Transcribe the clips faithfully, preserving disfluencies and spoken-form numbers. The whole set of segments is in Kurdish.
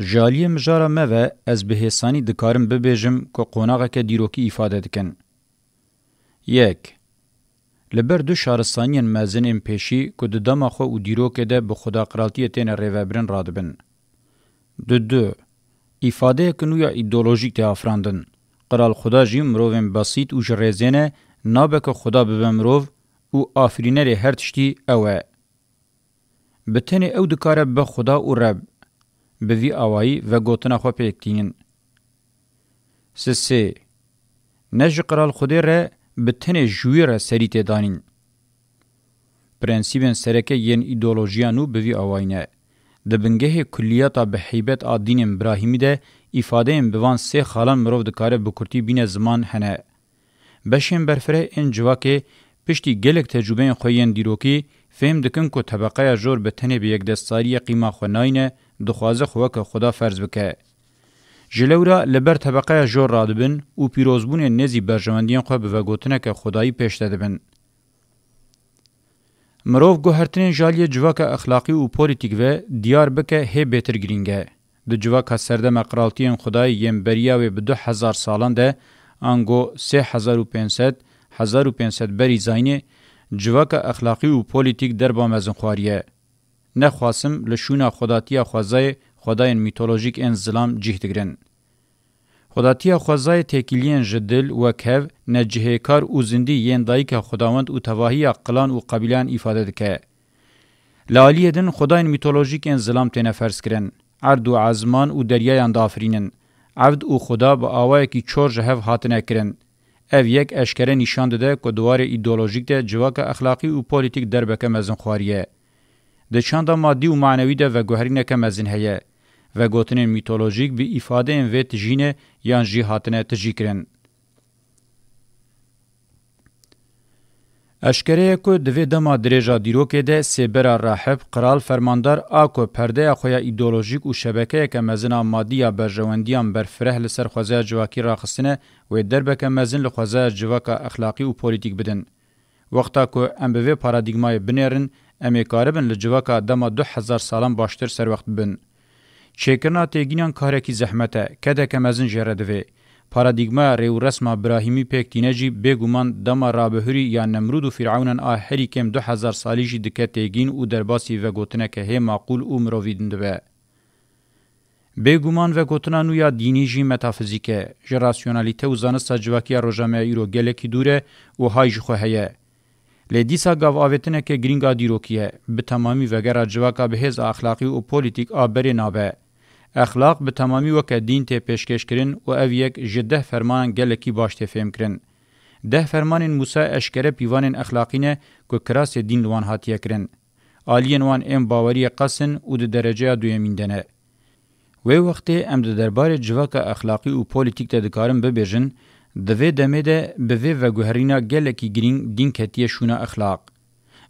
Ji aliyê mijara me ve ez bi hêsanî dikarim bibêjim ku qonaxeke dîrokî îfade dikin. Yek. Li ber du şaristaniyên mezin ên pêşî ku di dema xwe û dîrokê de bi xwedaqiraltiyê têne rêvebirin radibin. Di du. Îfadeyeke nû ya îdeolojîk tê afirandin. Qral Xuda jî mirovên besît û ji rêzê ne, nabe ku Xuda bibe mirov û afirînerê her tiştî ew e. Bi tenê ew dikare bibe Xuda û Reb. Bi vî awayî vegotina xwe pêk tînin. Sisê. Ne ji Qral Xwedê re, bi tenê ji wî re serî tê danîn. Prensîbên sereke yên îdeolojiya nû bi vî awayî ne. Di bingehê kulliyata bi heybet a dînên Birahîmî de îfadeyên bi van sê xalan mirov dikare bi kurtî bîne ziman hene. Beşên berfireh ên civakê piştî gelek tecrûbeyên xwe yên dîrokî fêm dikin ku tebeqeya jor bi tenê bi yekdestdariyê qîma xwe nayîne, dixwaze xwe weke Xuda ferz bike. Ji lewra li ber tebeqeya jor radibin û pîrozbûnê nêzî berjewendiyên xwe bi vegotineke Xwedayî pêş de dibin. Mirov guhertinên ji aliyê civaka exlaqî û polîtîk ve diyar bike hê bêtir girîng e. Di civaka serdeme qiraltiyên Xwedayê yên beriya wê bi du hezar salan de, ango sê hezar û pênc sed, hezar û pênc sed berî zayînê, civaka exlaqî û polîtîk derba mezinxwarî ye. Nexwasim li şûna xwedatiya xwezayê xwedayên mîtolojîk ên zilam cih digirin. Xwedatiya xwezayê têkiliyên ji dil, wek hev, necihêkar û zindî yên dayika Xwedawend û tevahiya qilan û qebîleyan îfade dike. Li aliyê din xwedayên mîtolojîk ên zilam têne ferzkirin, erd û ezman û deryayan diafirînin. Evd û Xuda bi awayekî çor ji hev hatine kirin. Ev yek eşkere nîşan dide ku di warê îdeolojîk de civaka exlaqî û polîtîk derbeke mezinxwarî ye. Di çanda madî û manewî de veguherîneke mezin heye. Vegotinên mîtolojîk bi îfadeyên vê tijî ne yan jî hatine tijî kirin. Eşkere ye ku di vê dema dirêj a dîrokê de sêbera rahib, qral, fermandar a ku perdeya xwe ya îdeolojîk û şebekeyeke mezin a madî ya berjewendiyan berfireh li ser xwezaya civakî raxistine, wê derbeke mezin li xwezaya civaka exlaqî û polîtîk bidin. Wexta ku em bi vê paradîgmayê binêrin, em ê karibin li civaka dema du hezar salan baştir serwext bibin. Çêkirina têgînan karekî zehmet e, kedeke mezin jê re divê. Paradîgmaya rê û resma Birahîmî pêk tîne jî bêguman dema rabihurî ya Nemrûd û Fîrewnan a herî kêm du hezar salî jî dike têgîn û derbasî vegotineke hê maqûl û mirovî din dibe. Bêguman vegotina nû ya dînî jî metafizîk e, ji rasyonalîte û zanista civakî ya roja me ya îro gelekî dûr e û hay ji xwe heye. Lê dîsa gavavêtineke girîng a dîrokî ye, bi temamî vegera civaka bihêz a exlaqî û polîtîk a berê nabe. Exlaq bi temamî weke dîn tê pêşkêşkirin û ev yek ji deh fermanan gelekî baş tê fêmkirin. Deh fermanên Mûsa eşkere pîvanên exlaqî ne ku kirasê dîn li wan hatiye kirin. Aliyên wan ên baweriyê qas in û di dereceya duyemîn de ne. Wê wextê em di derbarê civaka exlaqî û polîtîk de dikarin bibêjin, di vê demê de bi vê veguherîna gelekî girîng dîn ketiye şûna exlaq.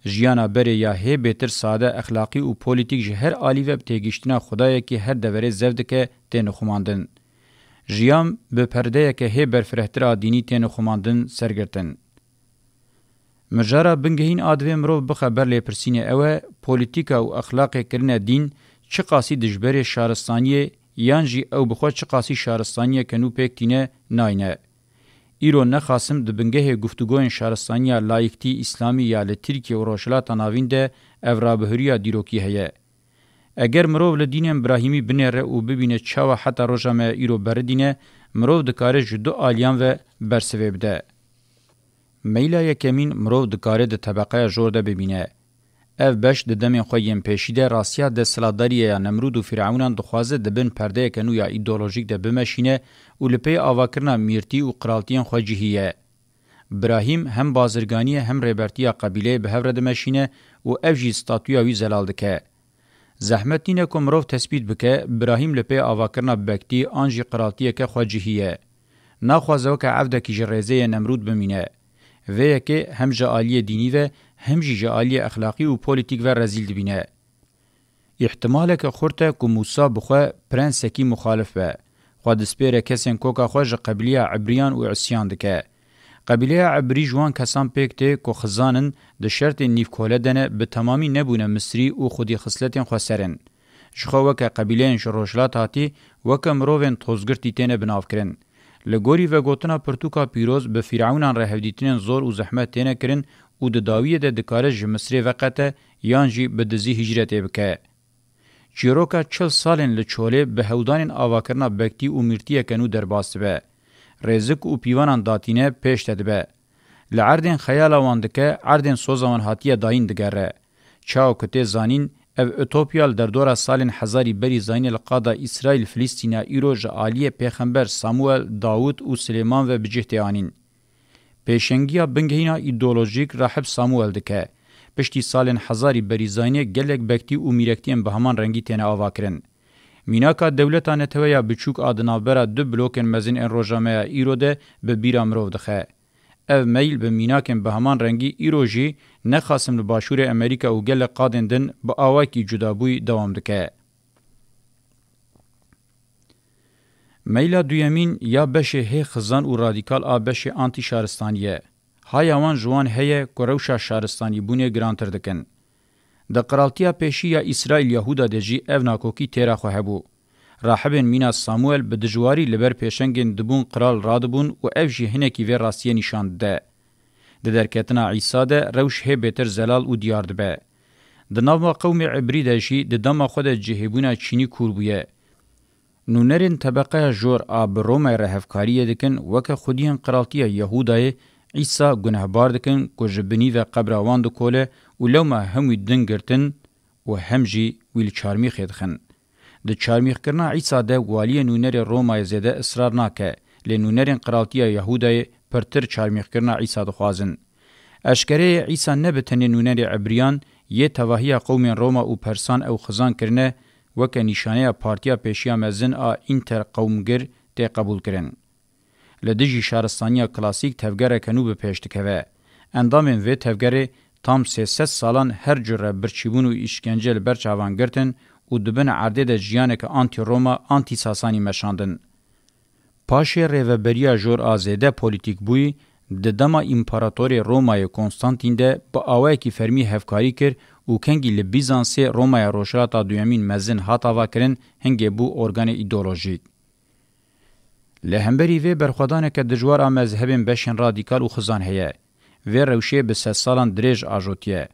Jiyana berê ya hê bêtir sade, exlaqî û polîtîk ji her alî ve bi têgihiştina Xwedayekî her deverê zev dike tê nixumandin. Jiyan bi perdeyeke hê berfirehtir a dînî tê nixumandin, sergirtin. Mijara bingehîn a divê mirov bixe ber lêpirsînê ew e, polîtîka û exlaqê kirine dîn çiqasî dijberê şaristaniyê yan jî ew bi xwe çiqasî şaristaniyeke nû pêk tîne nayne. Îro nexasim di bingehê guftûgoyên şaristaniya layîktî îslamî ya li Tirkiye û Rojhilata Navîn de ev rabihuriya dîrokî heye. Eger mirov li dînên Birahîmî binêre û bibîne çawa heta roja me ya îro beridîne, mirov dikare ji du aliyan ve bersivê bide. Meyla yekemîn mirov dikare di tebeqeya jor de bibîne. Ev beş di demên xwe yên pêşî de rastiya desthilatdariyê ya Nemrûd û Fîrewnan dixwaze di bin perdeyeke nû ya îdeolojîk de bimeşîne û li pey avakirina mîrtî û qiraltiyên xwe cihî ye. Birahîm hem bazirganiyê hem rêbertiya qebîleyê bi hev re dimeşîne û ev jî statûya wî zelal dike. Zehmet nîne ku mirov tesbît bike, Birahîm li pê avakirina bektî an jî qiraltiyeke xwecihî ye. Naxwaze weke evdekî ji rêzê yê Nemrûd bimîne. Vê yekê hem ji aliyê dînî ve hem jî ji aliyê exlaqî û polîtîk ve rezîl dibîne. Îhtimaleke xurt e ku Mûsa bi xwe prensekî muxalif be. Xwe dispêre kesên koka xwe ji qebîleya Ibriyan û isyan dike. Qebîleya Ibrî ji wan kesan pêk tê ku xizan in, di şertên nîvkole de ne, bi temamî nebûne Misrî û xwedî xisletên xweser in. Ji xwe weke qebîleyên ji rojhilat hatî, weke mirovên tozgirtî têne binavkirin. Li gorî vegotina pirtûka pîroz, bi fîrewnan re hevdîtinên zor û zehmet têne kirin û di dawiyê de dikare ji Misrê veqete yan jî bi dizî hicretê bike. Çîroka çil salên li Çolê bi hewdanên avakirina bektî û mîrtiyeke nû derbas dibe. Rêzik û pîvanan datîne pêş de dibe. Li erdên xeyala wan dike, erdên soza wan hatiye dayîn digere. Çawa ku tê zanîn, ev utopya li derdora salên hezarî berî zayînê li qada Îsraîl-Filistîna îro ji aliyê pêxember Samuel, Dawûd û Silêman ve bi cih tê anîn. Pêşengiya bingehîna îdeolojîk Rahib Samuel dike. Piştî salên hezarî berî zayînê gelek bektî û mîrektiyên bi heman rengî têne avakirin. Mînaka dewleta neteweya biçûk a di navbera du blokên mezin ên roja me ya îro de bi bîra mirov dixe. Ev meyl bi mînakên bi heman rengî îro jî nexasim li Başûrê Amerîka û gelek qadên din bi awayekî cudabûyî dewam dike. Meyla duyemîn ya beşê hê xizan û radîkal a beşê antîşaristanî ye. Haya wan ji wan heye ku rewşa şaristanîbûnê girantir dikin. Di qiraltiya pêşî ya Îsraîl-Yahûda de jî ev nakokî têra xwe hebû. Rahibên mîna Samuel bi dijwarî li ber pêşengên dibûn qral radibûn û ev jî hinekî vê rastiyê nîşan dide. Di derketina Îsa de rewş hê bêtir zelal û diyar dibe. Di nava qewmê Îbrî de jî di dema xwe de cihêbûna çînî kûr bûye. Nûnerên tebeqeya jor a bi Romayê re hevkariyê dikin, weke xwediyên qiraltiya Yehûdayê Îsa gunehbar dikin ku ji binî ve qebra wan dikole û lewma hem wî din girtin û hem jî wî li çarmîxê dixin. Di çarmîxkirina Îsa de waliyê nûnerê Romayê zêde israr nake, lê nûnerên qiraltiya Yehûdayê pirtir çarmîxkirina Îsa dixwazin. Eşkereyê Îsa ne bi tenê nûnerê Ebriyan, yê tevahiya qewmên Roma û Persan ew xizan kirine, weke nîşaneya partiya pêşiya mezin a Înterqewmgir tê qebûlkirin. Li dijî şaristaniya klasîk tevgereke nû bi pêş dikeve. Endamên vê tevgerê tam sê sed salan her cure birçîbûn û îşkence li ber çavan girtin û di bin erdê de jiyaneke antî-Roma, antî-Sasanî meşandin. Paşê rêveberiya jor a zêde polîtîkbûyî di dema împaratorê Romayê Konstantîn de bi awayekî fermî hevkarî kir û kengî li Bîzansê Romaya Rojhilata Duyemîn mezin hat avakirin, hingê bû organê îdeolojîk. Li hemberî vê berxwedaneke dijwar a mezhebên beşên radîkal û xizan heye. Vê rewşê bi sedsalan dirêj ajotiye.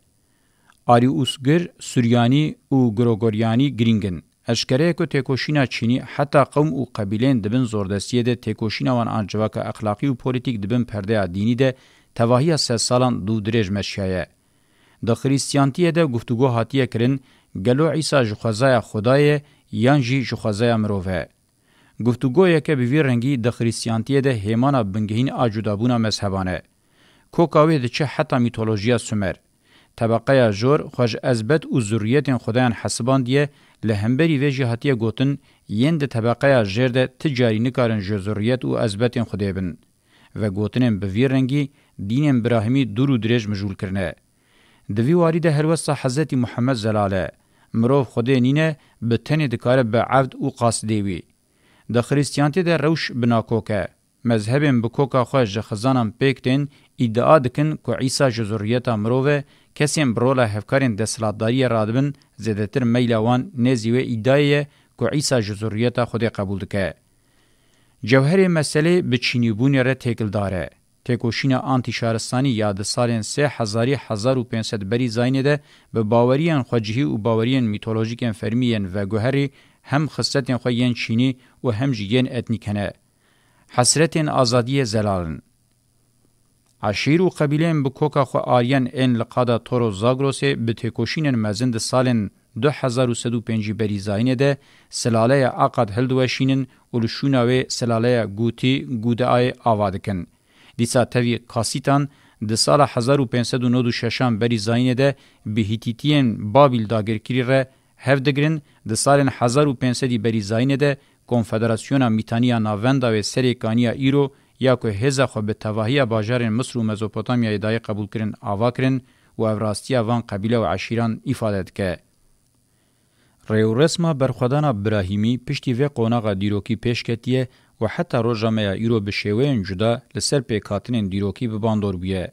Arîusgir, Suryanî û Grogoryanî girîng in. Eşkere ye ku têkoşîna çînî heta qewm û qebîleyên di bin zordestiyê de têkoşîna wan a civaka exlaqî û polîtîk di bin perdeya dînî de tevahiya sedsalan dû dirêj meşiyaye. Di Xirîstiyantiyê de guftûgo hatiye kirin, gelo Îsa ji xwezaya Xwedayê ye yan jî ji xwezaya mirov e? Guftûgoyeke bi vî rengî di Xirîstiyantiyê de hêmana bingehîn a cudabûna mezheban e. Koka wê diçe heta mîtolojiya Sumer. Tebeqeya jor xwe ji ezbet û zurriyetên Xwedayan hesibandiye, li hemberî vê jî hatiye gotin, yên di tebeqeya jêr de ti carî nikarin ji zurriyet û ezbetên Xwedê bin. Vegotinên bi vî rengî dînên birahimî dûr û dirêj mijûl kirine. Di vî warî de helwesta Hezretî Muhammed zelal e. Mirov Xwedê nîne, bi tenê dikare be evd û qasdê wî. Di Xirîstiyantî de rewş bi nakok e. Mezhebên bi koka xwe ji xizanan pêk tên, îdia dikin ku Îsa ji zurriyeta mirov e, kesên bi rola hevkarên desthilatdariyê radibin, zêdetir meyla wan nêzî wê îdiayê ye ku Îsa ji zurriyeta Xwedê qebûl dike. Cewherê meselê bi çînîbûnê re têkildar e. Têkoşîna antîşaristanî ya di salên sê hezarî hezar û pênc sed berî zayînê de bi baweriyên xwecihî û baweriyên mîtolojîkên fermî yên veguherî hem xisletên xwe yên çînî û hem jî yên etnîk hene. Hesretên azadiyê zelal in. Eşîr û qebîleyên bi koka xwe Aryen ên li qada Toro Zagrosê bi têkoşînên mezin di salên du hezar û sed û pêncî berî zayînê de silaleya Aqad hildiweşînin û li şûna wê silaleya Gûtî, Gûdeayê ava dikin. Dîsa tevî Kasîtan di sala hezar û pênc sed û nod û şeşan berî zayînê de bi Hîtîtiyên Babîl dagirkirî re hev digirin, di salên hezar û pênc sedî berî zayînê de Konfederasyona Mîtaniya Navenda wê Serê Kaniya îro ya ku hêza xwe bi tevahiya bajarên Misir û Mezopotamyayê dayê qebûl kirin ava kirin û ev rastiya van qebîle û eşîran îfade dike. Rêwresma berxwedana Birahîmî piştî vê qonaxa dîrokî pêş ketiye û heta roja me ya îro bi şêweyên cuda li ser pêkhatinên dîrokî bi bandor bûye.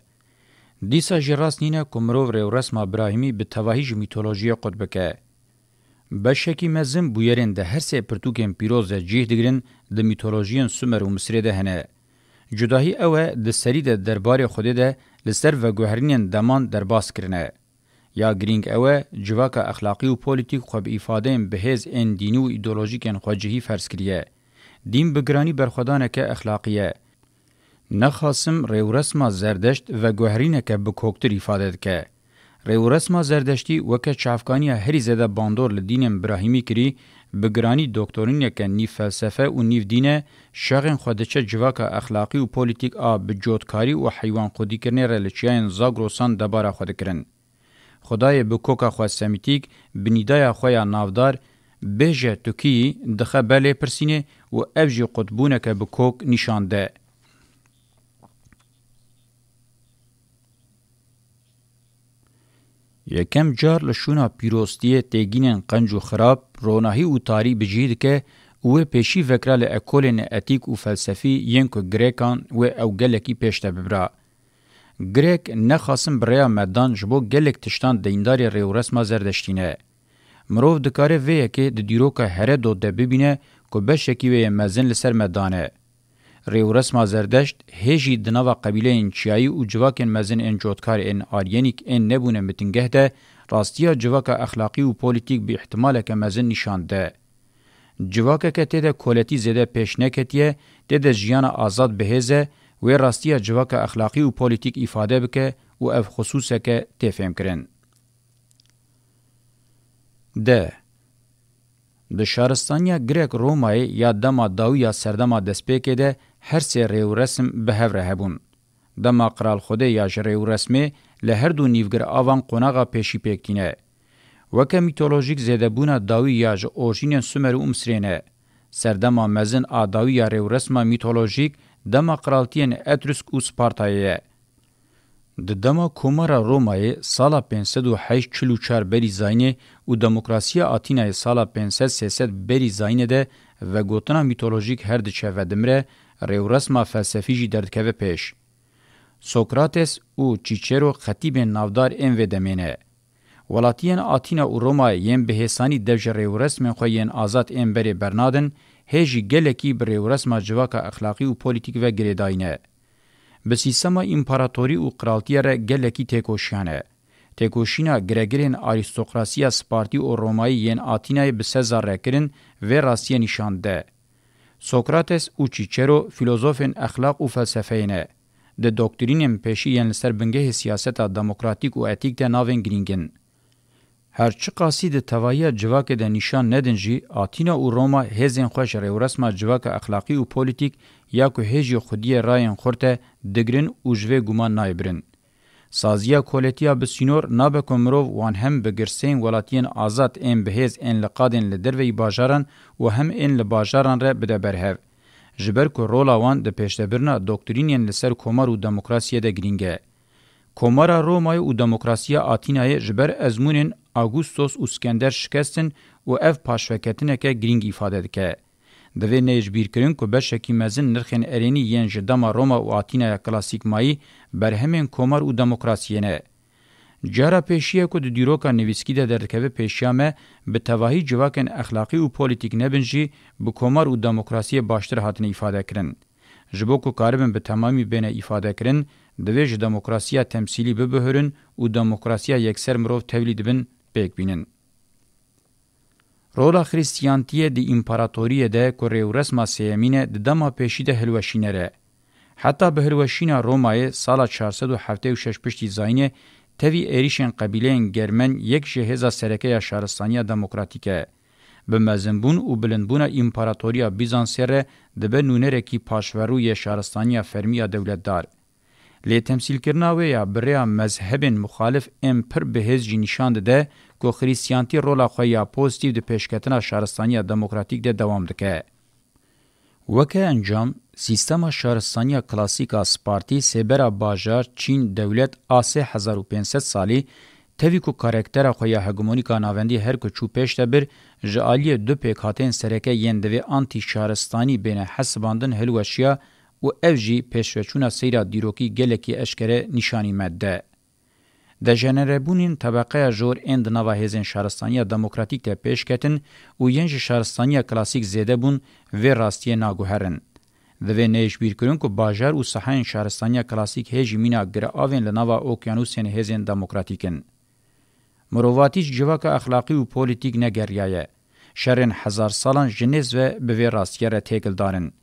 Dîsa jî rast nîne ku mirov rêwresma Birahîmî bi tevahî ji mîtolojiyê qut bike. Beşekî mezin bûyerên di her sê pirtûkên pîroz de cih digirin, di mîtolojiyên Sumer û Misirê de hene. Cudahî ew e, di serî de derbarê Xwedê de li ser veguherînên deman derbas kirine. Ya girîng ew e, civaka exlaqî û polîtîk xwe bi îfadeyên bihêz ên dînî û îdeolojîkên xwecihî ferz kiriye. Dîn bi giranî berxwedaneke exlaqî ye. Nexasim rêwresma Zerdeşt veguherîneke bikoktir îfade dike. Rêwresma Zerdeştî weke çavkaniya herî zêde bandor li dînên Birahîmî kirî, bi giranî doktorîneke nîv felsefe û nîv dîn e, şexên xwe diçe civaka exlaqî û polîtîk a bi cotkarî û heywanxwedîkirinê re li çiyayên Zagrosan debara xwe dikirin. Xwedayê bi koka xwe semîtîk, bi nîdaya xwe ya navdar, bêje tu kî yî, dixe ber lêpirsînê û ev jî qutbûneke bi kok nîşan de. Yekem car li şûna pîrostiyê têgînên qenc û xirab, ronahî û tarî bi cih dike û wê pêşî vekira li ekolên etîk û felsefî yên ku Grêkan wê ew gelekî pêş de bibira. Grek nexasim bi rêya me dan ji bo gelek tiştan deyndarê rêwresma Zerdeştî ne. Mirov dikare vê yekê di dîroka here dot de bibîne ku beşekî wê yê mezin li ser me dane. Rêwresma Zerdeşt hê jî di nava qebîleyên çiyayî û civakên mezin ên cotkar ên Aryenîk ên nebûne mitingeh de rastiya civaka exlaqî û polîtîk bi îhtimaleke mezin nîşan de. Civakeke tê de koletî zêde pêş neketiye, tê de jiyana azad bihêze, wê rastiya civaka exlaqî û polîtîk îfade bike û ev xisûseke tê fêmkirin. De. Di şaristaniya Grek Romayê ya dema dawî ya serdema destpêkê de her sê rêwresim bi hev re hebûn. Dema Qral Xwedê ya ji rêwresmê li her du nîvgir avan qonaxa pêşî pêk tîne. Weke mîtolojîk zêdebûna dawî ya ji orjînên Sumer û Misrê ne. Serdema mezin a dawî ya rêwresma mîtolojîk dema qiraltiyên Etrusk û Spartayê ye. Di dema Komara Romayê sala pênc sed û heşt çil û çar berî zayînê û demokrasiya Atînayê sala pênc sed sê sed berî zayînê de vegotina mîtolojîk her diçe vedimre, rêwresma felsefî jî derdikeve pêş. Sokrates û Çîçero xetîbên navdar ên vê demê ne. Welatiyên Atîna û Roma yên bi hêsanî dev ji rêwresmên xwe yên azad ên berê bernadin, hê jî gelekî bi rêwresma civaka exlaqî û polîtîk ve girêdayî ne. Bi sîstema împaratorî û qiraltiye re gelekî têkoşiya ne. Têkoşîna giregirên arîstokrasiya Spartî û Romayî yên Atînayê bi Sezar re kirin, vê rastiyê nîşan de. Sokrates û Çîçero fîlozofên exlaq û felsefeyê ne. Di doktrînên pêşî yên li ser bingehê siyaseta demokratîk û etîk de navên girîng in. Her çiqasî di tevahiya civakê de nîşan nedin jî, Atîna û Roma hêzên xwe ji rêwresma civaka exlaqî û polîtîk ya ku hê jî xwediyê rayên xurt e, digirin û ji vê guman nayê birin. Saziya koletiya bi sînor nabe ku mirov wan hem bi girseyên welatiyên azad ên bihêz ên li qadên li derveyî bajaran û hem ên li bajaran re bide berhev. Ji ber ku rola wan di pêşdebirina doktrînên li ser komar û demokrasiyê de girîng e. Komara Romayê û demokrasiya Atînayê ji ber ezmûnên Augustos û Skender şikestin û ev paşveketineke girîng îfade dike. Divê neyê ji bîr kirin ku beşekî mezin nirxên erênî yên ji dema Roma û Atînaya klasîk mayî berhemên komar û demokrasiyê ne. Cara pêşî ye ku di dîroka nivîskî de derdikeve pêşiya me, bi tevahî civakên exlaqî û polîtîk nebin jî, bi komar û demokrasiyê baştir hatine îfade kirin. Ji bo ku karibin bi temamî bêne îfade kirin, divê ji demokrasiya temsîlî bibihurin û demokrasiya yekser mirov tevlî dibin pêk bînin. Rola Xrîstiyantiyê di împaratoriyê de ku rêwresma sêyemîn e, di dema pêşî de hilweşîner e. Heta bi hilweşîna Romayê sala çar sed û heftê û şeş piştî zayînê, tevî êrîşên qebîleyên Germen yek ji hêza sereke ya şaristaniya demokratîk e. Bi mezinbûn û bilindbûna împaratoriya Bîzansê re dibe nûnerekî paşverû yê şaristaniya fermî ya dewletdar. Lê temsîlkirina wê ya bi rêya mezhebên muxalif ên pir bihêz jî nîşan dide ku Xrîstiyantî rola xwe ya pozîtîf di pêşketina şaristaniya demokratîk de dewam dike. Weke encam, sîstema şaristaniya klasîk a Spartî sêbera bajar, çîn, dewlet a sê hezar û pênc sed salî, tevî ku karaktera xwe ya hegemonîk a navendî her ku çû pêş de bir, ji aliyê du pêkhateyên sereke yên divê antî-şaristanî bêne hesibandin hilweşiya û ev jî pêşveçûna seyra dîrokî gelekî eşkere nîşanî me dide. Dejenerebûnên tebeqeya jor ên di nava hêzên şaristaniya demokratîk de pêş ketin û yên ji şaristaniya klasîk zêde bûn, vê rastiyê naguherin. Divê neyê ji bîr kirin ku bajar û sahayên şaristaniya klasîk hê jî mîna giravên li nava okyanûsên hêzên demokratîk in. Mirovatî ji civaka exlaqî û polîtîk negeriyaye. Şerên hezar salan ji nêz ve bi vê rastiyê re têkildar in.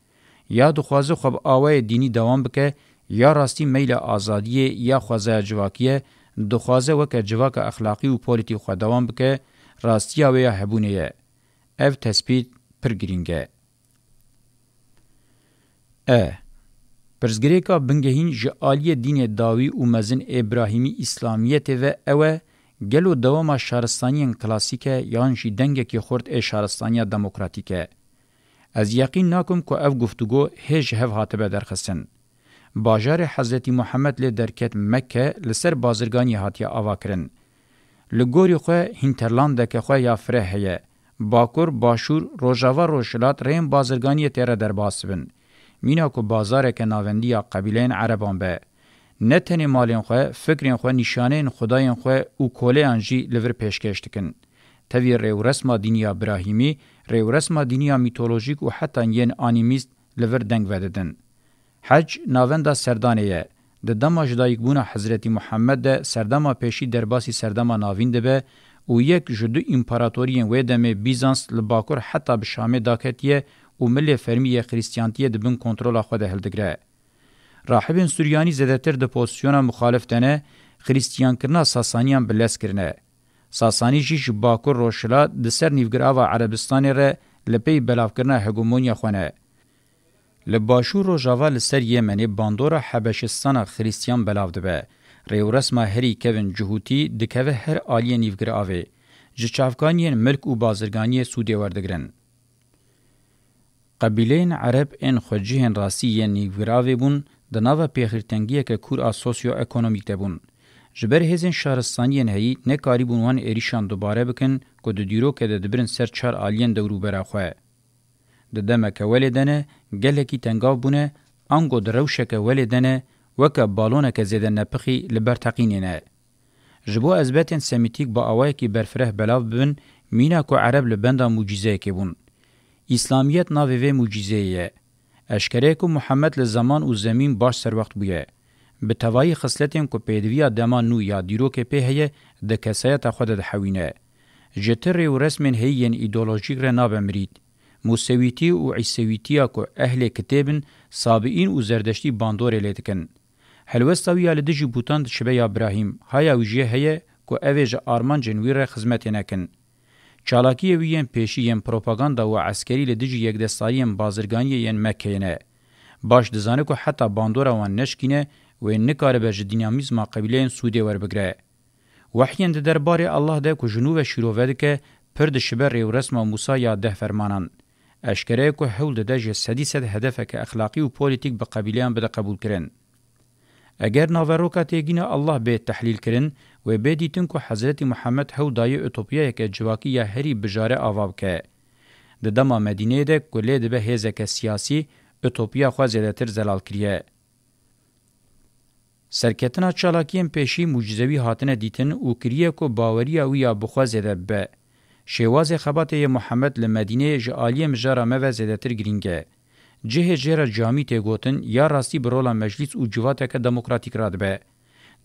Ya dixwaze xwe bi awayê dînî dewam bike, ya rastî meyla azadiyê ya xwezaya civakî ye, dixwaze weke civaka exlaqî û polîtîk xwe dewam bike, rastiya wê ya hebûnê ye. Ev tespît pir girîng e. E. Pirsgirêka bingehîn ji aliyê dînê dawî û mezin ê Îbrahîmî Îslamiyetê ve ew e, gelo dewama şaristaniyên klasîk e yan jî dengekî xurt ê şaristaniya demokratîk e? Ez yeqîn nakim ku ev guftûgo hê ji hev hatibe derxistin. Bajarê Hezretî Muhammed lê derket Mekke li ser bazirganiyê hatiye avakirin. Li gorî xwe hinterlandeke xwe ya fireh heye. Bakur, başûr, rojava, rojhilat rêyên bazirganiyê tê re derbas dibin. Mîna ku bazareke navendî ya qebîleyên ereban be. Ne tenê malên xwe, fikrên xwe, nîşaneyên xwedayên xwe û koleyan jî li vir pêşkêş dikin. Tevî rêwresma dînî ya Birahîmî, rêwresma dînî ya mîtolojîk û heta yên anîmîst li vir deng vedidin. Hec navenda serdanê ye. Di dema ji dayikbûna Hezretî Muhammed de serdema pêşî derbasî serdema navîn dibe û yek ji du împaratoriyên wê demê Bîzans li bakur heta bi Şamê daketiye û milê fermî yê Xirîstiyantiyê di bin kontrola xwe de hildigire. Rahibên Suryanî zêdetir di pozîsyona muxalif de ne, Xirîstiyankirina Sasaniyan bi lez kirine. Sasanî jî ji bakur rojhilat di ser nîvgirava Erebistanê re li pey belavkirina hegemonya xwe ne. Li başûr rojava li ser Yemenê bandora Hebeşistana Xirîstiyan belav dibe. Rêwresma herî kevin Cihûtî dikeve her aliyê nîvgiravê. Ji çavkaniyên milk û bazirganiyê sûdê werdigirin. Qebîleyên Ereb ên xwecihên rastî yên nîvgiravê bûn, di nava pêxîrtengiyeke kûr a sosyoekonomîk de bûn. Ji ber hêzên şaristaniyên heyî nekarîbûn wan êrîşan dubare bikin ku di dîroke de dibirin ser çar aliyên dewrûbera xwe. Di demeke welê de ne, gelekî tengav bûne, ango di rewşeke welê de ne, weke baloneke zêde nepixî li ber teqînê ne. Ji bo ezbetên semîtîk bi awayekî berfireh belav bibin, mîna ku Ereb li benda mucîzeyekê bûn. Îslamiyet navê vê mucîzeyê ye. Eşkere ye ku Muhammed li zeman û zemîn baş serwext bûye. Bi tevayî xisletên ku pêdiviya dema nû ya dîrokê pê heye, di kesayeta xwe de dihewîne. Ji ti rê û resmên heyî yên îdeolojîk re nabe mirît. Musewîtî û Îsewîtiya ku ehlê kitêb in, Sabiîn û Zerdeştî bandorê lê dikin. Helwesta wî ya li dijî bûtan diçibe ya Birahîm, haya wî jê heye ku ev ê ji armancên wî re xizmetê nekin. Çalakiyê wî yên pêşî yên propaganda û eskerî li dijî yekdestariyên bazirganiyê yên Mekkeyê ne. Baş dizane ku heta bandora wan neşkîne, wê nikaribe ji dînamîzma qebîleyên sûdê werbigire. Wehyên di derbarê Allah de ku ji nû ve şîrove dike, pir diçibe rêwresma Mûsa ya deh fermanan. Eşkere ye ku hewl dide ji sedî sed hedefeke exlaqî û polîtîk bi qebîleyan bide qebûlkirin. Eger naveroka têgîna Allah bê tehlîlkirin, wê bê dîtin ku Hezretî Muhammed hewl daye utopyayeke civakî ya herî bijare ava bike. Di dema Medîneyê de ku lê dibe hêzeke siyasî, utopya xwe zêdetir zelal kiriye. Serketina çalakiyên pêşî mucizewî hatine dîtin û kiriye ku baweriya wî ya bi xwe zêde bibe. Şêwazê xebatê yê Muhammed li Medîneyê ji aliyê mijara me ve zêdetir girîng e. Cihê jê re camî tê gotin, ya rastî bi rola meclîs û civateke demokratîk radibe.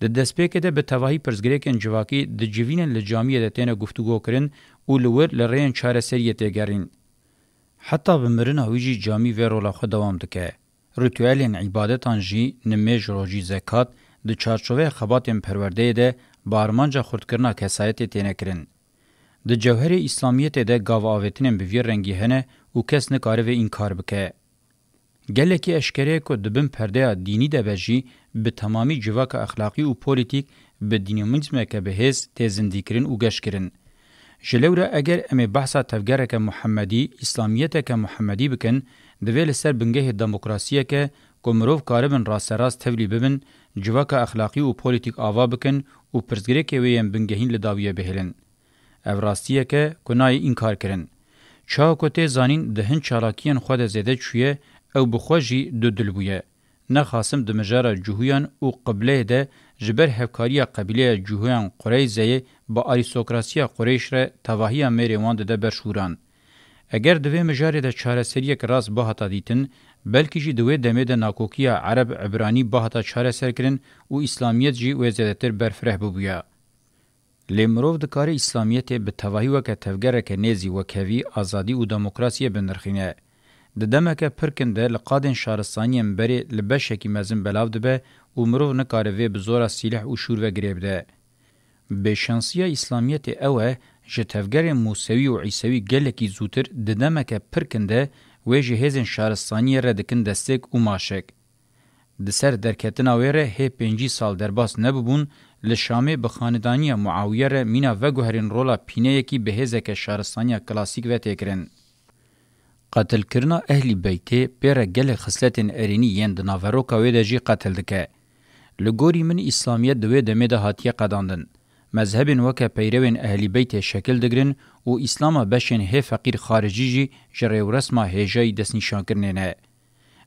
Di destpêkê de bi tevahî pirsgirêkên civakî dicivînin li camiyê de têne guftûgokirin û li wir li rêyên çareseriyê tê gerîn. Heta bi mirina wî jî camî vê rola xwe dewam dike. Rîtuelên îbadetan jî, nimêj, rojî, zekat, di çarçoveya xebatên perwerdeyê de bi armanca xurtkirina kesayetê têne kirin. Di cewherê Îslamiyetê de gavavêtinên bi vî rengî hene û kes nikare vê înkar bike. Gelekî eşkere ye ku di bin perdeya dînî de be jî, bi temamî civaka exlaqî û polîtîk bi dînamîzmeke bi hêz tê zindîkirin û geşkirin. Ji lewre eger em ê behsa tevgereke Muhemmedî, Îslamiyeteke Muhemmedî bikin, divê li ser bingehê demokrasiyeke ku mirov karibin rasterast tevlî bibin, civaka exlaqî û polîtîk ava bikin û pirsgirêkê wê yên bingehîn li dawiyê bihêlin. Ev rastiyeke ku nayê înkar kirin. Çawa ku tê zanîn di hin çalakiyên xwe de zêde çûye, ew bi xwe jî dudil bûye. Nexasim di mijara cihûyan û qibleyê de ji ber hevkariya qebîleya Cûhoyan Qureyzeyê bi arîstokrasiya Qureyş re tevahiya mêrê wan dide ber şûran. Eger di vê mijarê de çareseriyek rast bihata dîtin, belkî jî di wê demê de nakokiya Ereb-Ibranî bihata çareserkirin û Îslamiyet jî wê zêdetir berfireh bibûya. Lê mirov dikare Îslamiyetê bi tevahî weke tevgereke nêzî wekhevî, azadî û demokrasiyê binirxîne. Di demeke pir kin de li qadên şaristaniyên berê li beşekî mezin belav dibe û mirov nikare vê bi zora sîleh û şûr ve girê bide. Bêşansiya Îslamiyetê ew e, ji tevgerên Mûsewî û Îsewî gelekî zûtir di demeke pir kin de wê ji hêzên şaristaniyê re dikin destêk û maşek. Di ser derketina wê re hê pêncî sal derbas nebibûn, li Şamê bi xanedaniya Muawiye re mîna veguherîn rola pîneyekî bi hêzeke şaristaniya klasîk ve tê kirin. Qetilkirina Ehlî Beytê pê re gelek xisletên erênî yên di naveroka wê de jî qetil dike. Li gorî min Îslamiyet di wê demê de hatiye qedandin. Mezhebên weke peyrewên Ehlî Beytê şekil digirin û Îslama beşên hê feqîr xaricî jî ji rêwresma hêjayî destnîşankirinê ne.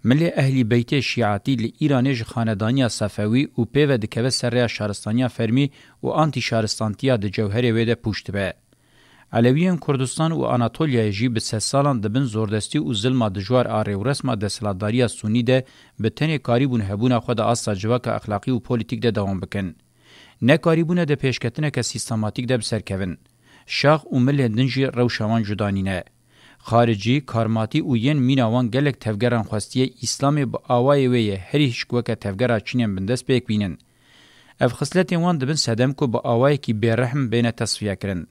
Milê Ehlî Beytê Şîatî li Îranê ji xanedaniya Sefewî û pê ve dikeve ser rêya şaristaniya fermî û antîşaristantiya di cewherê wê de pûç dibe. Elewiyên Kurdistan û Anatoliyayê jî bi sedsalan di bin zordestî û zilma dijwar a rêwresma desthilatdariya Sunî de bi tenê karîbûn hebûna xwe di asta civaka exlaqî û polîtîk de dewam bikin. Nekarîbûne di pêşketineke sîstematîk de bi ser kevin. Şax û milên din jî rewşa wan cuda nîne. Xaricî, karmatî û yên mîna wan gelek tevgeran xwestiye Îslamê bi awayê wê yê herî hişk weke tevgera Çînên bindest pêk bînin. Ev xisletên wan dibin sedem ku bi awayekî bêrehm bêne tesfiyekirin.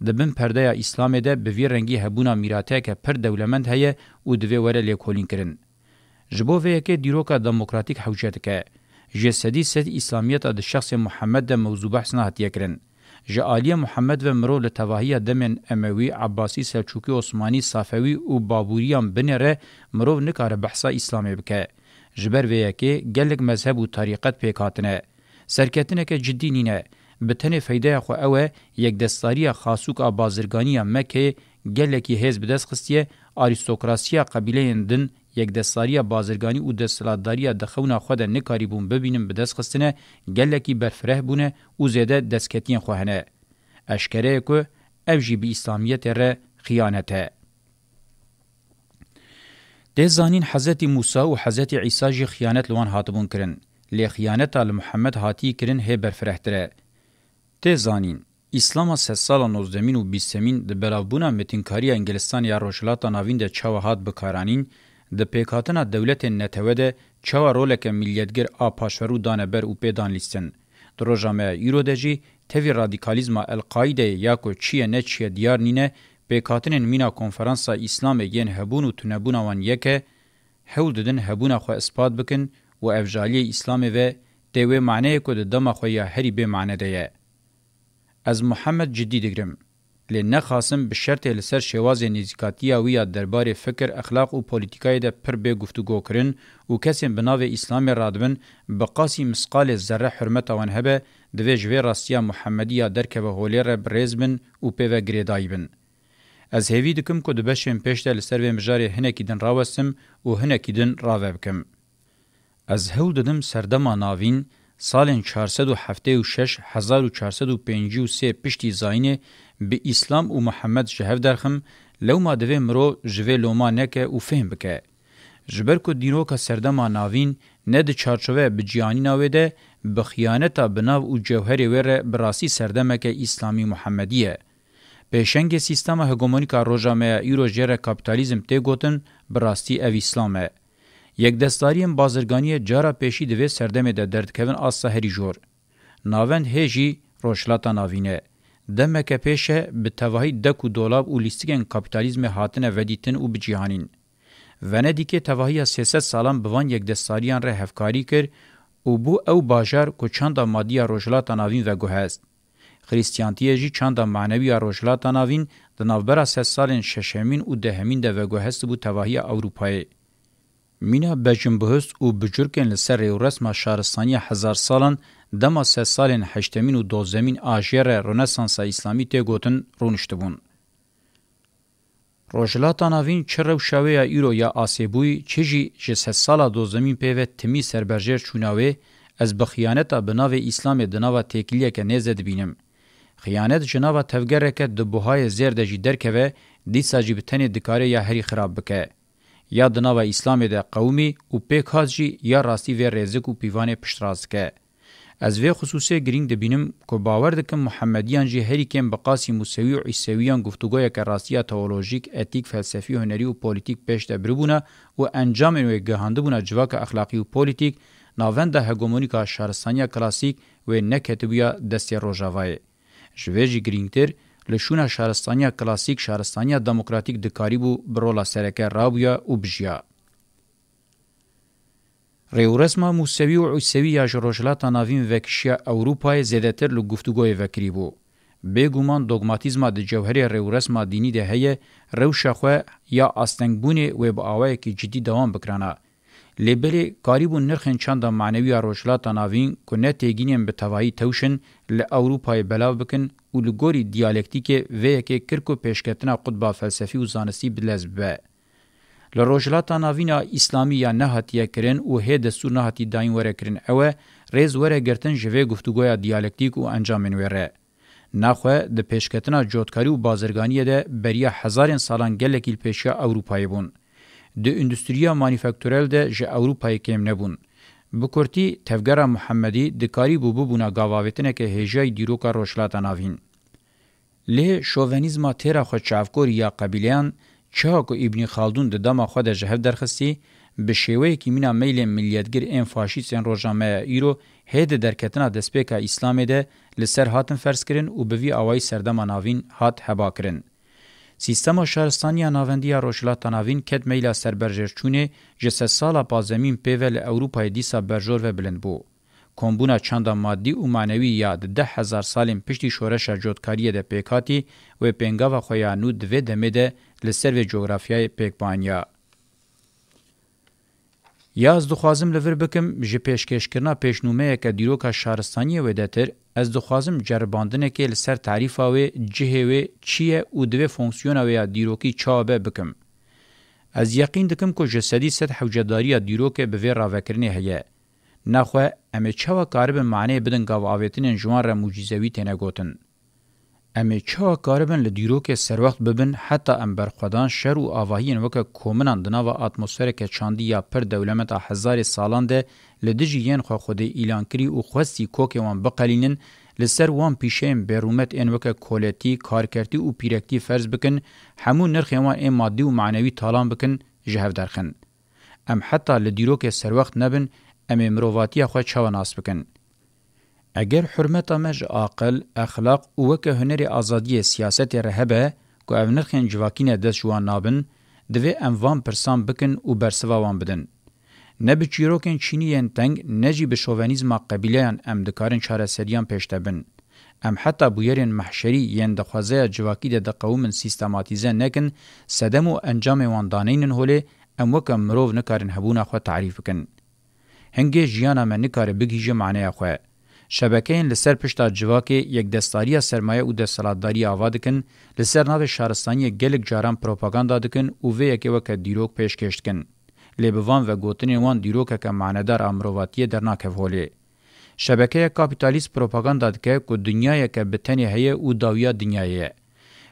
Di bin perdeya Îslamê de bi vî rengî hebûna mîrateyeke pir dewlemend heye û divê were lêkolînkirin. Ji bo vê yekê dîroka demokratîk hewce dike. Ji sedî sed Îslamiyeta di şexsê Muhammed de mewzûbehs nehatiye kirin. Ji aliyê Muhammed ve mirov li tevahiya demên Emewî, Ebbasî, Selçûkî, Osmanî, Safewî û Babûriyan binêre, mirov nikare behsa Îslamê bike. Ji ber vê yekê gelek mezheb û tarîqet pêk hatine. Serketineke cidî nîne. Bi tenê feydeya xwe ew e, yekdestdariya xasûk a bazirganî ya Mekeyê gelekî hêz bi dest xistiye, arîstokrasiya qebîleyên din, yekdestdariya bazirganî û desthilatdariya di xewna xwe de nikarîbûn bibînin bi dest xistine, gelekî berfireh bûne û zêde destketiyên xwe hene. Eşkere ye ku ev jî bi Îslamiyetê re xiyanet e. Tê zanîn Hezretî Mûsa û Hezretî Îsa jî xiyanet li wan hatibûn kirin. Lê xiyaneta li Muhammed hatiyî kirin hê berfirehtir e. Tê zanîn, Îslama sedsala nozdemîn û bîstemîn di belavbûna mêtinkariya Îngilistanê ya Rojhilata Navîn de çawa hat bikaranîn, di pêkhatina dewletên netewe de çawa roleke milletgir a paşverû dane ber û pê dan lîstin. Di roja me ya îro de jî tevî radîkalîzma El-Qaîdeyê ya ku çi ye ne çi ye diyar nîne, pêkhatinên mîna konferansa Îslamê yên hebûn û tunebûna wan yek e, hewl didin hebûna xwe ispat bikin û ev ji aliyê Îslamê ve tê wê maneyê ku di dema xwe ya herî bê mane de ye. Ez Muhammed cidî digirim. Lê nexasim bi şertê li ser şêwazê nêzîkatiya wî ya derbarê fikir, exlaq û polîtîkayê de pir bê guftûgo kirin û kesên bi navê Îslamê radibin, bi qasî misqalê zerre hurmeta wan hebe, divê ji vê rastiya Muhammedî ya derkeve holê re bi rêz bin û pê ve girêdayî bin. Ez hêvî dikim ku di beşên pêş de li ser vê mijarê hinekî din rawestim û hinekî din rave bikim. Ez hewl didim serdema navîn, salên çar sed û heftê û şeş, hezar û çar sed û pêncî û sê piştî zayînê bi Îslam û Muhammed ji hev derxim, lewma divê mirov ji vê loma neke û fêhm bike. Ji ber ku dîroka serdema navîn ne di çarçoveya bicîhanîna wê de, bi xiyaneta bi nav û cewherê wê re bi rastî serdemeke Îslamî Muhammedî ye. Pêşengê sîstema hegemonîk a roja me ya îro jê re kapîtalîzm tê gotin, bi rastî ev Îslam e. Yekdestdariyên bazirganiyê cara pêşî di vê serdemê de derdikevin asta herî jor. Navend hê jî Rojhilata Navîn e. Demeke pêş e bi tevahî dek û dolab û lîstikên kapîtalîzmê hatine vedîtin û bicîhanîn. Venedîkê tevahiya sê sed salan bi van yekdestdariyan re hevkarî kir û bû ew bajar ku çanda madî ya Rojhilata Navîn veguhest. Xrîstiyantiyê jî çanda manewî ya Rojhilata Navîn di navbera sedsalên şeşemîn û dehemîn de veguhestibû tevahiya Ewropayê. Mîna bejinbihust û bicurkên li ser rêwresma şaristaniya hezar salan dema sedsalên heştemîn û dozdemîn a jê re Ronesansa Îslamî tê gotin, rûniştibûn. Rojhilata Navîn çi rewşa wê ya îro ya asê bûyî, çi jî ji sedsala dozdemîn pê ve timî serberjêr çûna wê, Ez bi xiyaneta bi navê Îslamê di nava têkiliyeke nêz de dibînim. Xiyanet ji nava tevgereke di buhayê zêr de jî derkeve, dîsa jî bi tenê dikare ya herî xirab bike. Ya di nava Îslamê de qewimî û pêk hat jî ya rastî vê rêzik û pîvanê piştrast dike. Ez vê xisûsê girîng dibînim ku bawer dikim Muhemediyan jî herî kêm bi qasî Musewî û Îsewiyan guftûgoyeke rastiya teolojîk, etîk, felsefî, hunerî û polîtîk pêş de biribûna û encamên wê gihandibûna civaka exlaqî û polîtîk, navenda hegemonîka şaristaniya klasîk wê neketibûya destê Rojavayê. Ji vê jî girîngtir, li şûna şaristaniya klasîk, şaristaniya demokratîk dikarîbû bi rola sereke rabûya û bijiya. Rêûresma Musewî û Îsewî ya ji Rojhilata Navîn vekişiya Ewropayê zêdetir li guftûgoyê vekirîbû. Bêguman dogmatîzma di cewherê rêûresma dînî de heye, rewşa xwe ya astengbûnê wê bi awayekî cidî dewam bikirana. Lê belê karîbûn nirxên çanda manewî ya Rojhilata Navîn ku ne têgînên bi tevahî tewş in, li Ewropayê belav bikin û li gorî diyalektîkê vê yekê kir ku pêşketina qutba felsefî û zanistî bi lez bibe. Li Rojhilata Navîn a Îslamî ya nehatiye kirin û hê destûr nehatî dayîn were kirin ew e, rêz were girtin ji vê guftûgoya diyalektîk û encamên wê re. Naxwe di pêşketina cotkarî û bazirganiyê de beriya hezarên salan gelekî li pêşiya Ewropayê bûn. Di endûstriya manîfakturel de ji Ewropayê kêm nebûn. Bi kurtî, tevgera Muhemedî dikarîbû bibûna gavavêtineke hêjayî dîroka Rojhilata Navîn. Lê şovenîzma têra xwe çavkorî ya qebîleyan, çawa ku Îbnî Xaldûn di dema xwe de ji hev derxistî, bi şêweyekî mîna meylên miliyetgir ên faşîst ên roja me ya îro hê di derketina destpêka Îslamê de li ser hatin ferzkirin û bi vî awayî serdema navîn hat hebakirin. Sîstema şaristaniya navendî ya Rojhilata Navîn ket meyla serberjêrçûnê, ji sedsala pazdemîn pê ve li Ewropayê dîsa berjor ve bilind bû. Kombûna çanda madî û manewî ya di deh hezar salên piştî şoreşa cotkariyê de pêk hatî, wê pêngava xwe ya nû di vê demê de li ser vê cografyayê pêk bianiya. Ya ez dixwazim li vir bikim, ji pêşkêşkirina pêşnûmeyeke dîroka şaristaniyê wêdetir, ez dixwazim ceribandinekê li ser tarîfa wê, cihê wê çi ye û divê fonksiyona wê ya dîrokî çawa be bikim. Ez yeqîn dikim ku ji sedî sed hewcedariya dîrokê bi vê ravekirinê heye. Naxwe em ê çawa karibin maneyê bidin gavavêtinên ji wan re mucîzewî têne gotin? Em ê çawa karibin li dîrokê serwext bibin heta em berxwedan şer û avahiyên weke kominan di nava atmosfereke çandî ya pir dewlemend a hezarê salan de li dijî yên xwe xwedê îlankirî û xwestî kokê wan biqelînin, li ser wan pîşeyên bêrûmet ên weke koletî, karkertî û pîrektî ferz bikin, hemû nirxên wan ên madî û manewî talan bikin, ji hev derxin? Em heta li dîrokê serwext nebin, em ê mirovatiya xwe çawa nas bikin? Eger hurmeta me ji aqil, exlaq û weke hunerê azadiyê siyasetê re hebe ku ev nirxên civakî ne dest ji wan nabin, divê em van pirsan bikin û bersiva wan bidin. Ne bi çîrokên çînî yên teng, ne jî bi şovenîzma qebîleyan em dikarin çareseriyan pêş de bin. Em heta bûyerên mehşerî yên di xwezeya civakî de diqewimin sîstematîze nekin, sedem û encamên wan daneynin holê, em weke mirov nikarin hebûna xwe tarîf bikin. Hingê jiyana me nikare bigihîje maneya xwe. Şebekeyên li ser pişta civakê yekdestdariya sermaye û desthilatdariyê ava dikin, li ser navê şaristaniyê gelek caran propaganda dikin û vê yekê weke dîrok pêşkêş dikin. Lê bi van vegotinên wan dîrokeke manedar a mirovatiyê dernakev holê. Şebekeya kapîtalîst propaganda dike ku dinyayeke bi tenê heye û dawiya dinyayê ye.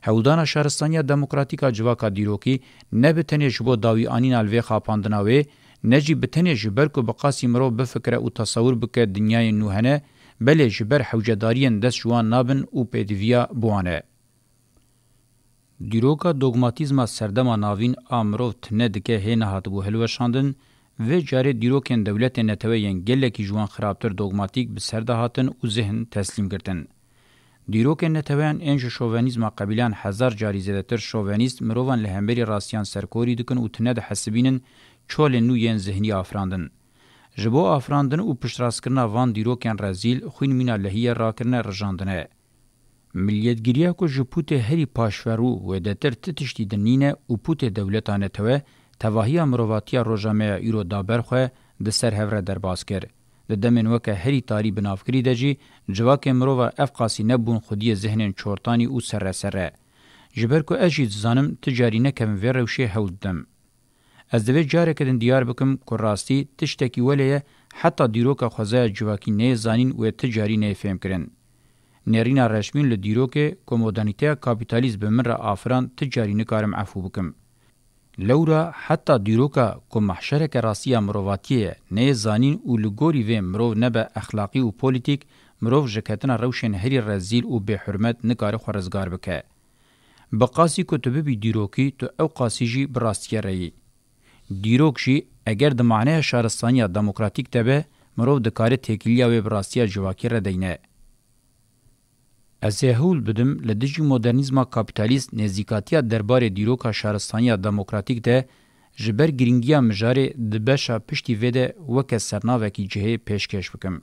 Hewldana şaristaniya demokratîk a civaka dîrokî ne bi tenê ji bo dawîanîna li vê xapandina wê, ne jî bi tenê ji ber ku bi qasî mirov bifikire û tesewir bike dinyayên nû hene, belê ji ber hewcedariyên dest ji wan nabin û pêdiviya bi wan e. Dîroka dogmatîzma serdema navîn a mirov tune dike hê nehatibû hilweşandin, vê carê dîrokên dewletên netewe yên gelekî ji wan xirabtir dogmatîk bi ser de hatin û zihn teslîm girtin. Dîrokên neteweyan ên ji şovenîzma qebîleyan hezar carî zêdetir şovenîst mirovan li hemberî rastiyan serkorî dikin û tune dihesibînin çolên nû yên zihnî afirandin. Ji bo afirandin û piştrastkirina van dîrokên rezîl, xwîn mîna lehiyê rakirine, rijandine. Miliyetgiriya ku ji pûtê herî paşverû wêdetir ti tiştî din nîne û pûtê dewleta netewe, tevahiya mirovatiya roja me ya îro da ber xwe, di ser hev re derbas kir. Di demên weke herî tarî binavkirî de jî civakê mirova ev qasî nebûn xwediyê zihnên çortanî û serre serre. Ji ber ku ez jî dizanim ti carî nekevim vê rewşê hewl didim. Ez divê careke din diyar bikim ku rastî tiştekî welê ye, Heta dîroka xwezaya civakî neyê zanîn wê ti carî neyê fêhmkirin. Nêrîna reşmîn li dîrokê ku modernîteya kapîtalîst bi min re afiran ti carî nikarim efû bikim. Lewra heta dîroka ku mehşereke rastî ya mirovatiyê ye neyê zanîn û li gorî vê mirov nebe exlaqî û polîtîk, mirov ji ketina rewşên herî rezîl û bêhurmet nikare xwe rizgar bike. Bi qasî ku tu bibî dîrokî, tu ew qasî jî bi rastiyê re yî. Dîrok jî eger di maneya şaristaniya demokratîk de be, mirov dikare têkiliya wê bi rastiya civakî re deyne. Ez ê hewl bidim li dijî modernîzma kapîtalîst nêzîkatiya derbarê dîroka şaristaniya demokratîk de ji ber girîngiya mijarê di beşa piştî vê de weke sernavekî cihê pêşkêş bikim.